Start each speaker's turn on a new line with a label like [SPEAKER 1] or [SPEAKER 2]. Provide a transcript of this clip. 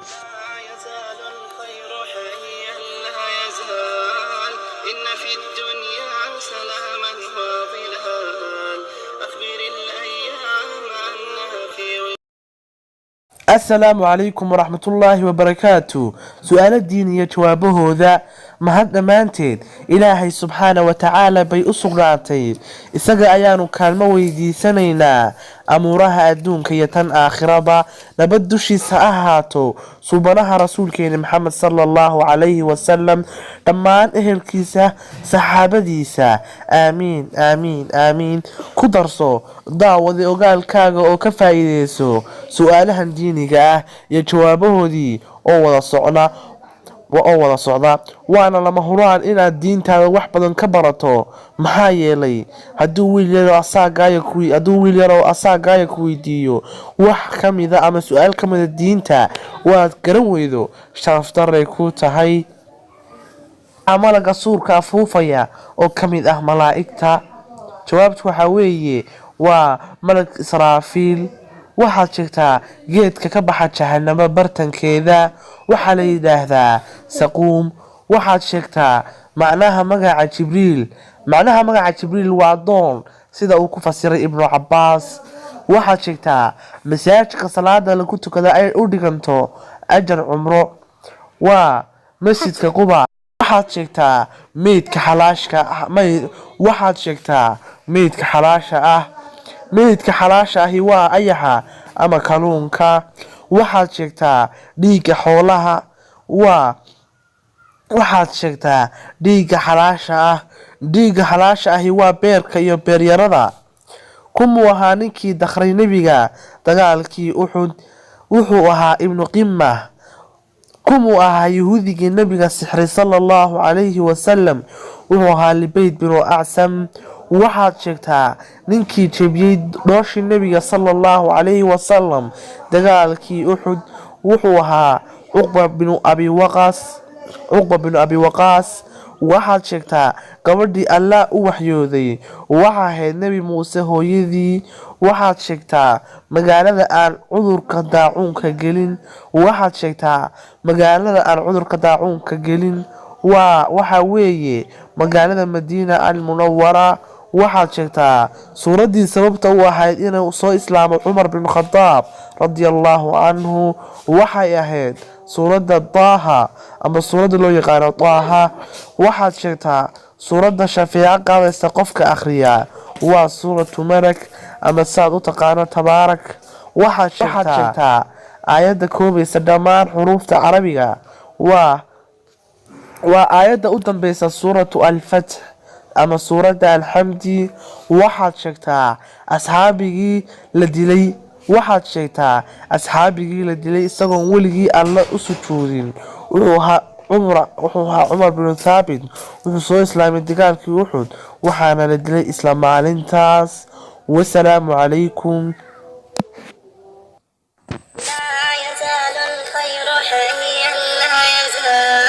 [SPEAKER 1] لا يزال الخير حيا لا يزال إن في الدنيا سلاما وظلال أخبر الأيام أنها في
[SPEAKER 2] Asalaamu calaykum waraxmatullaahi wabarakaatu. Su-aalo diin iyo jawaabahooda. Mahad dhammaanteed Ilaahay subxaana wa tacaala bay u sugnaatay. Isaga ayaanu kaalmo weydiisanaynaa amuuraha adduunka iyo tan aakhiraba. Nabad dushiisa ha ahaato suubanaha rasuulkeena Maxamed sala allahu calayhi wasalam, dhammaan ehelkiisa, saxaabadiisa. Aamiin, aamiin, aamiin. Ku darso, daawada, ogaalkaaga oo ka faa'iideyso su-aalahan diiniga ah iyo jawaabahoodii oo wada socda. Waana lama huraan inaad diintaada wax badan ka barato, maxaa yeelay hadduu wiil yaroo asaagaaya ku weydiiyo wax kamida ama su-aal ka mida diinta waad garan weydo, sharaf daray ku tahay. Malaga suurka afuufaya oo ka mid ah malaa'igta? Jawaabtu waxaa weeye waa malag Israafiil. Waxaad sheegtaa geedka ka baxa jahanamo bartankeeda? Waxaa la yidhaahdaa saquum. Waxaad sheegtaa macnaha magaca Jibriil? Macnaha magaca Jibriil waa adoon, sida uu ku fasiray Ibnu Cabaas. Waxaad sheegtaa masaajidka salaada lagu tukada ay u dhiganto ajar cumro? Waa Masjidka Quba. Waxaad sheegtaa meydka xalaasha ah? Meydka xalaasha ahi waa ayaxa ama kalluunka. Waxaad sheegtaa dhiigga xoolaha? Waa Waxaad sheegtaa dhiigga xalaasha ah? Dhiigga xalaasha ahi waa beerka iyo beeryarada. Kumuu ahaa ninkii dakhray Nebiga dagaalkii Uxud? Wuxuu ahaa Ibnu Qimah. Kumuu ahaa yahuudigii Nebiga sixray sala allahu calayhi wasalam? Wuxuu ahaa Libayd binu Acsam. Waxaad sheegtaa ninkii jebiyey dhooshii Nebiga sala allahu calayhi wasalam dagaalkii Uxud? Wuxuu ahaa Cuqba binu Abi Waqaas, Cuqba binu Abi Waqaas. Waxaad sheegtaa gabadhii Allah u waxyooday? Waxa ahayd Nebi Muuse hooyadii. Waxaad sheegtaa magaalada aan cudurka daacuunka gelin? Waxaad sheegtaa magaalada aan cudurka daacuunka gelin? Waa waxa weeye magaalada Madiina Almunawara. Waxaad sheegtaa suuraddii sababta u ahayd inuu soo islaamo Cumar bin Khadaab radia allahu canhu? Waxay ahayd suuradda Daaha ama suuradda loo yaqaano Daaha. Waxaad sheegtaa suuradda shafeeco qaadaysa qofka akhriya? Waa suuratu Malak ama saad u taqaano Tabaarak. Waxaad sheegtaa aayadda koobaysa dhammaan xuruufta Carabiga? Waa aayadda u dambeysa suuratu Alfatx ama suuradda Alxamdi. Waxaad sheegtaa asxaabigii la dilay? Waxaad sheegtaa asxaabigii la dilay isagoon weligii Alle u sujuudin? Wuxuu ahaa Cumar binu Thaabit. Wuxuu soo islaamay dagaalkii Uxud, waxaana la dilay isla maalintaas. Wasalaamu calaykum.
[SPEAKER 1] لا يزال الخير حيا لا يزال.